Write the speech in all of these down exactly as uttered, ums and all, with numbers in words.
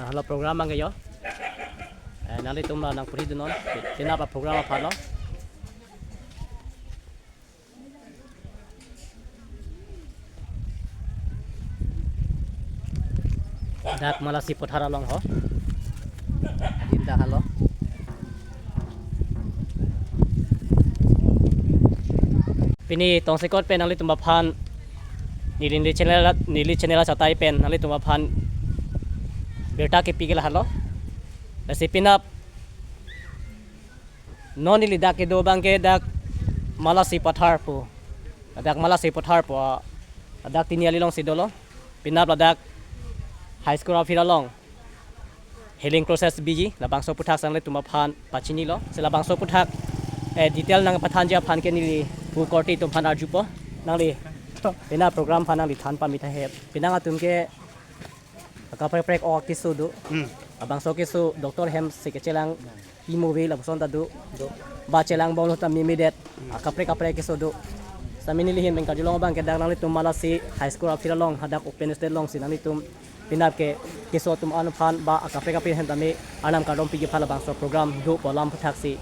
Halo program angke yo. Eh, nanglitum la nangpuri dunon. Penap a program aphan lo. Dak Malasi Pathar along ho. Adim dak halo. Pini tongsekot pen nanglitum aphan neli, neli channel, neli channel achatai pen nanglitum aphan birta kepi ke lahelo. Lasi penap non neli dak kedo abangke dak Malasi Pathar pu. Dak Malasi Pathar pu, ah, dak Tiniali alongsi dolo. Penap ladak high school aphir along healing process biji, labangso aphuthak si nanglitum aphan pachinilo. Si labangso aphuthak, eh, detail nangpathanji aphan ke neli pu korte atum aphan arjupo. Nangli penap program aphan nangli than pame tahai. Penang atum ke akaprek prek ok keso do. Hmm. Labangso keso doctor hem si kechelang pi move lapuson ta do. Do. Ba chelang bomlo ta mimidet. Hmm. Akaprek kaprek keso do. Sami neli ahin pen karjulong abangke dak nanglitum Malasi high school aphir along hadak open stage alongsi nanglitum penap ke keso atum an aphan ba akaprek kaprek ahin tame Arnam kardom piji aphan labangso program do pu alam aphuthak si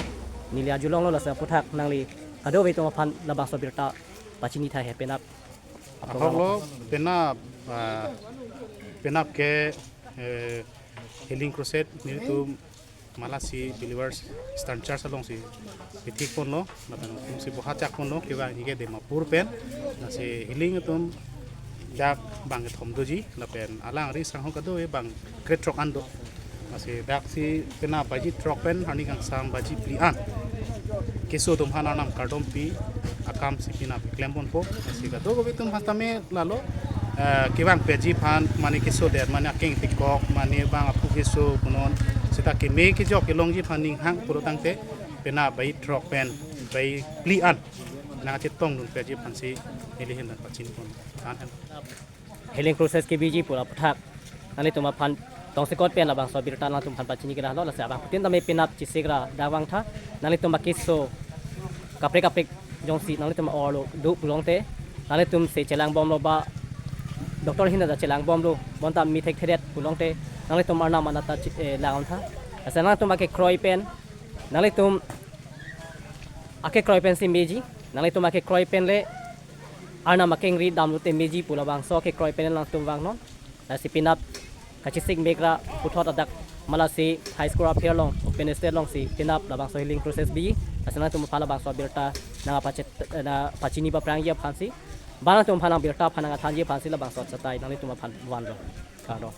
neli arjulonglo. Lasi aphuthak nangli kadokave atum aphan labangso birta pachini tahai penap. Ahok lo penap, ah, penap ke, eh, healing crusade nelitum Malasi Believers Eastern Church alongsi pithik ponlo, lapen atumsi boha chak ponlo, kevang ke Dimapur pen, lasi healing atum dak bang kethom doji, lapen alangli sangho kadokave bang krethrok an do. Lasi daksi penap baji throk pen arni kangsam baji phli an keso atum aphan Arnam kardom pi akam si penap klem ponpo. Lasi kadokave atum aphan tame lalo, eh, kevang peji aphan mane keso det mane akeng tikok mane bang aphu keso punon seta keme kejok kelongji aphan ninghang pulo tangte penap baji throk pen baji phli an nangchetong dun peji aphansi neli ahin pen pachin pon. Kan hem. Healing process kebiji pu aphuthak nanglitum aphan tongsekot pen labangso birta nangtum aphan pachini ke lahelo. Lasi abangphutin tame penap chesik ra dak vangtha, nanglitum ba keso kaprek kaprek jongsi nanglitum arlo do pulote, nanglitum si chelang bomlo ba doctor ahin ta chelang bomlo, bonta mi thekthedet pulote, nanglitum Arnam anat ta chi-, eh, lang-ontha. Lasi nanglitum akekroi pen, nanglitum akekroi pensi meji, nanglitum akekroi pen le Arnam akengri damlote meji pu labangso akekroi pen nangtum vangnon. Lasi penap kachesik mek ra puthot adak Malasi high school aphir along open stage alongsi penap labangso healing process bi. Lasi nangtum aphan labangso birta nangpachet, eh, nangpachini paprangji aphansi, ba nangtum aphan nang birta aphan nangthanji aphansi labangso achatai nanglitum aphan vanlo. Kardom.